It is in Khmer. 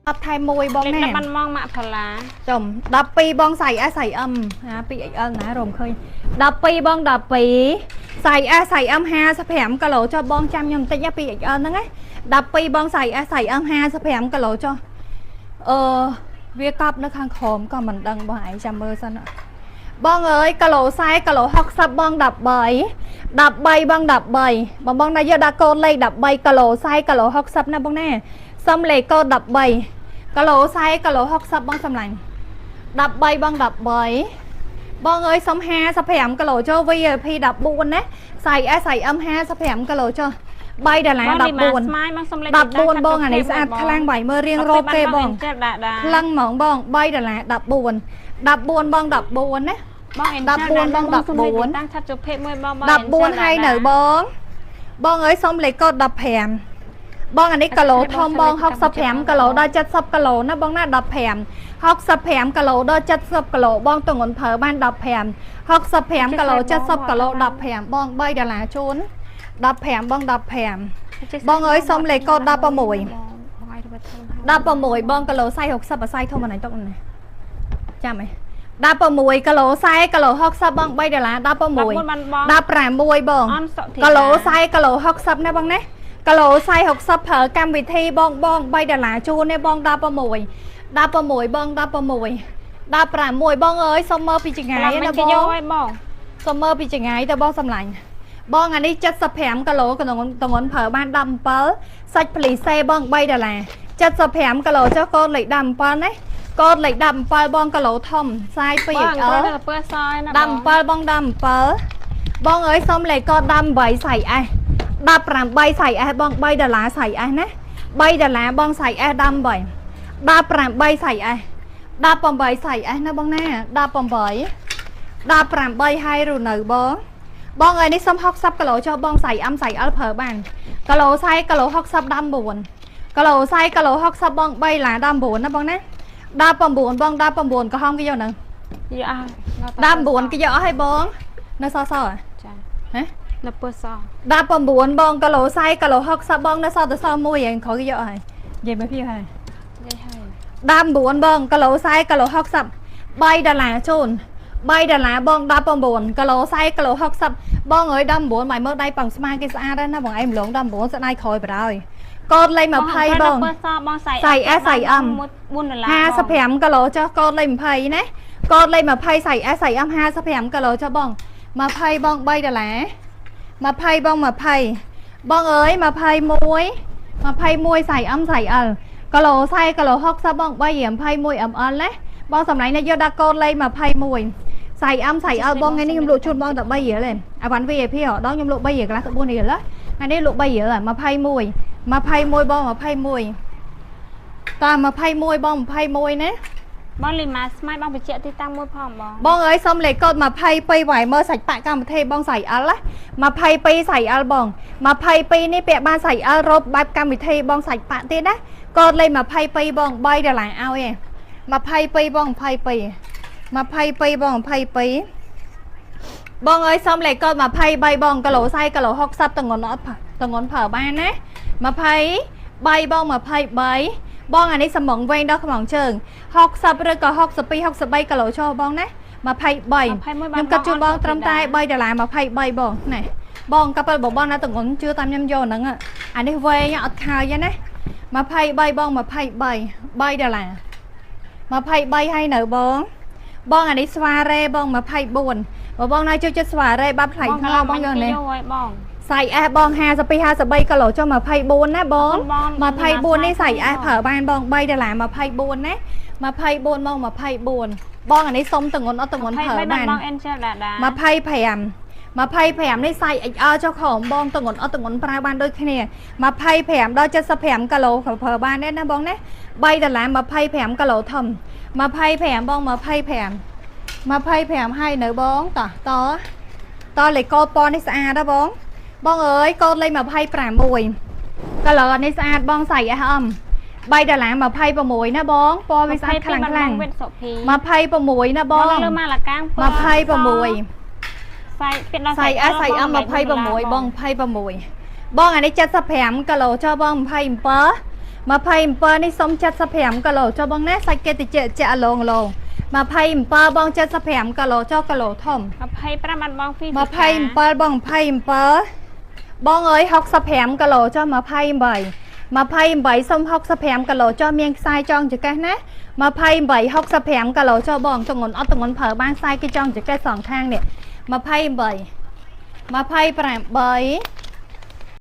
អត់ថែមមួយបង លេខ ណា 10បានម៉ងម៉ាក់ផល្លា ចំ12បង size S size M ហា 2XL ណារមឃើញ12បង12 size S size M 55គីឡូចុះបងចាំខ្ញុំបន្តិចណា 2XL ហ្នឹងណា12បង size S size M 55គីឡូចុះអឺវាកប់នៅខាងក្រោមក៏មិនដឹងបងឯងចាំមើលសិនណាបងអើយគីឡូ40គីឡូ60បង13 13បង13បងបងណាយកដាក់កូដលេខ13គីឡូ40គីឡូ60ណាបងណាសុំលេខកូដ13គីឡូ40គីឡូ60បងសម្លាញ់13បង13បងអើយសុំ55គីឡូចូល VIP 14ណា size S size M 55គីឡូចុះ3ដុល្លារ បងលីម៉ា 14 ស្មាយបងសុំលេខ 14បងអានេះស្អាតខ្លាំងបាយមើលរៀងរោបគេបង ចេះដាក់ដែរ ខ្លាំងហ្មងបង3ដុល្លារ14 14បង14ណា បងអេន 14បង14 តាំងឆាត់ជភេមួយបងបង 14ហើយនៅបង បងអើយសុំលេខកូដ15បងអានេះគីឡូធំបង65គីឡូដល់70គីឡូណាបងណា15 65គីឡូដល់70គីឡូបងទងន់ប្រើបាន15 65គីឡូ70គីឡូ15បង3ដុល្លារជូន15បង15 បងអើយសុំលេខកូដ16 បងឲ្យរត់ធំ 16បងគីឡូ40 60អាស័យធំអានេះទុកនេះចាំហ៎16គីឡូ40គីឡូ60បង3ដុល្លារ16 14បានបង 16បង អនសុធី គីឡូ40គីឡូ60ណាបងណាគីឡូ40 60ប្រើកម្មវិធីបងបង3ដុល្លារជូនទេបង16 16បង16 16បងអើយសុំមើលពីចងាយណា គេ បង យកឲ្យបង សុំមើលពីចងាយទៅបងសម្លាញ់បងអានេះ75គីឡូក្នុងទងន់ប្រើបាន17សាច់ភ្លីសេបង3ដុល្លារ75គីឡូចុះកូនលេខ17ណាកូនលេខ17បងគីឡូធំសាយ បង 2XL គាត់ទៅពើសយណាបង 17បង17បងអើយសុំលេខកូដ18 size S 18 size S បង3ដុល្លារ size S ណា3ដុល្លារបង size S 18 18 size S 18 size S ណាបងណា18 18ហើយឬនៅបងបងអើយនេះសុំ60គីឡូចុះបង size M size L ប្រើបានគីឡូ40គីឡូ60 19គីឡូ40គីឡូ60បង3ដុល្លារ19ណាបងណា19បង19ក្រហមគេយកនៅ យកអស់ 19គេយកអស់ឲ្យបងនៅសសហ៎ ចា ហ៎ នៅពើស 19បងគីឡូ40គីឡូ60បងនៅសទៅសមួយឯងក្រោយគេយកអស់ហើយនិយាយមើលពីហើយ និយាយហើយ 19បងគីឡូ40គីឡូ60 3ដុល្លារជូន3ដុល្លារបង19គីឡូ40គីឡូ60បងអើយ19មកមើលដៃប៉ងស្មាគេស្អាតហើយណាបងឯងម្លង19ស្ដាយក្រោយបរហើយកូដលេខ20បង ពើសបងសៃ size S size M 4ដុល្លារ 55គីឡូចុះកូដលេខ20ណាកូដលេខ20 size S size M 55គីឡូចុះបង20បង3ដុល្លារ20បង20បងអើយ21 21 size M size L គីឡូ40គីឡូ60បង3រៀល21 ml ណាបងសម្លាញ់នេះយកដាក់កូដលេខ21 size M size L បងថ្ងៃនេះខ្ញុំលក់ជូនបងតែ3រៀលទេអាវ៉ាន់ VIP រដងខ្ញុំលក់3រៀលកន្លះទៅ4រៀលថ្ងៃនេះលក់3រៀល21 21បង21តា21បង21ណា បងលីម៉ាស្មៃបងបញ្ជាក់ទីតាំងមួយផងបង បងអើយសុំលេខកូដ22វ៉ៃមើលសាច់ប៉ាក់កម្មវិធីបង size L ណា22 size L បង22នេះពាក់បាន size L រ៉ូបបែបកម្មវិធីបងសាច់ប៉ាក់ទៀតណាកូដលេខ22បង3ដុល្លារឲ្យឯង22បង22 22បង22បងអើយសុំលេខកូដ23បងគីឡូ40គីឡូ60តងន់អត់តងន់ប្រើបានណា23បង23បងអានេះសំងវែងដល់ខ្មងជើង60ឬក៏62 63គីឡូចុះបងណា23ខ្ញុំកាត់ជូនបងត្រឹមតែ3ដុល្លារ23បងណែបងកាពិលបងបងណាតងន់ជឿតាមខ្ញុំយកហ្នឹងអានេះវែងអត់ខើយទេណា23បង23 3ដុល្លារ23ហើយនៅបង បងអានេះស្វារ៉េបង24បើបងណាចូលចិត្តស្វារ៉េបាប់ថ្លៃថ្មបងយកនេះ យកឲ្យបង size S បង52 53គីឡូចុះ24ណាបង24នេះ size S ប្រើបានបង3ដុល្លារ24ណា24បង24បងអានេះសុំតងន់អត់តងន់ប្រើបាន បង Angel ដាដា 25 25នេះ size XL ចុះក្រោមបងតងន់អត់តងន់ប្រើបានដូចគ្នា25ដល់75គីឡូក៏ប្រើបានដែរណាបងណា3ដុល្លារ25គីឡូធំ25បង25 25ហើយនៅបងតោះតតលេខកូដពណ៌នេះស្អាតហ៎បងបងអើយកូដលេខ26 color នេះស្អាតបង size SM 3ដុល្លារ26ណាបងពណ៌វាស្អាតខ្លាំងខ្លាំង វិតសុភី 26ណាបង លើម៉ាឡាកាំង 26 សាយពាក់ដល់ សាយ S សាយ M 26បង26បងអានេះ75គីឡូចុះបង27 27នេះសុំ75គីឡូចុះបងណាសាច់គេតិចចាក់ឡងឡង27បង75គីឡូចុះគីឡូធំ 25បានបងហ្វី 27បង27បងអើយ65គីឡូចុះ28 28សុំ65គីឡូចុះមានខ្សែចងចង្កេះណា28 65គីឡូចុះបងទងន់អត់ទងន់ប្រើបានខ្សែគេចងចង្កេះសងខាងនេះ28 28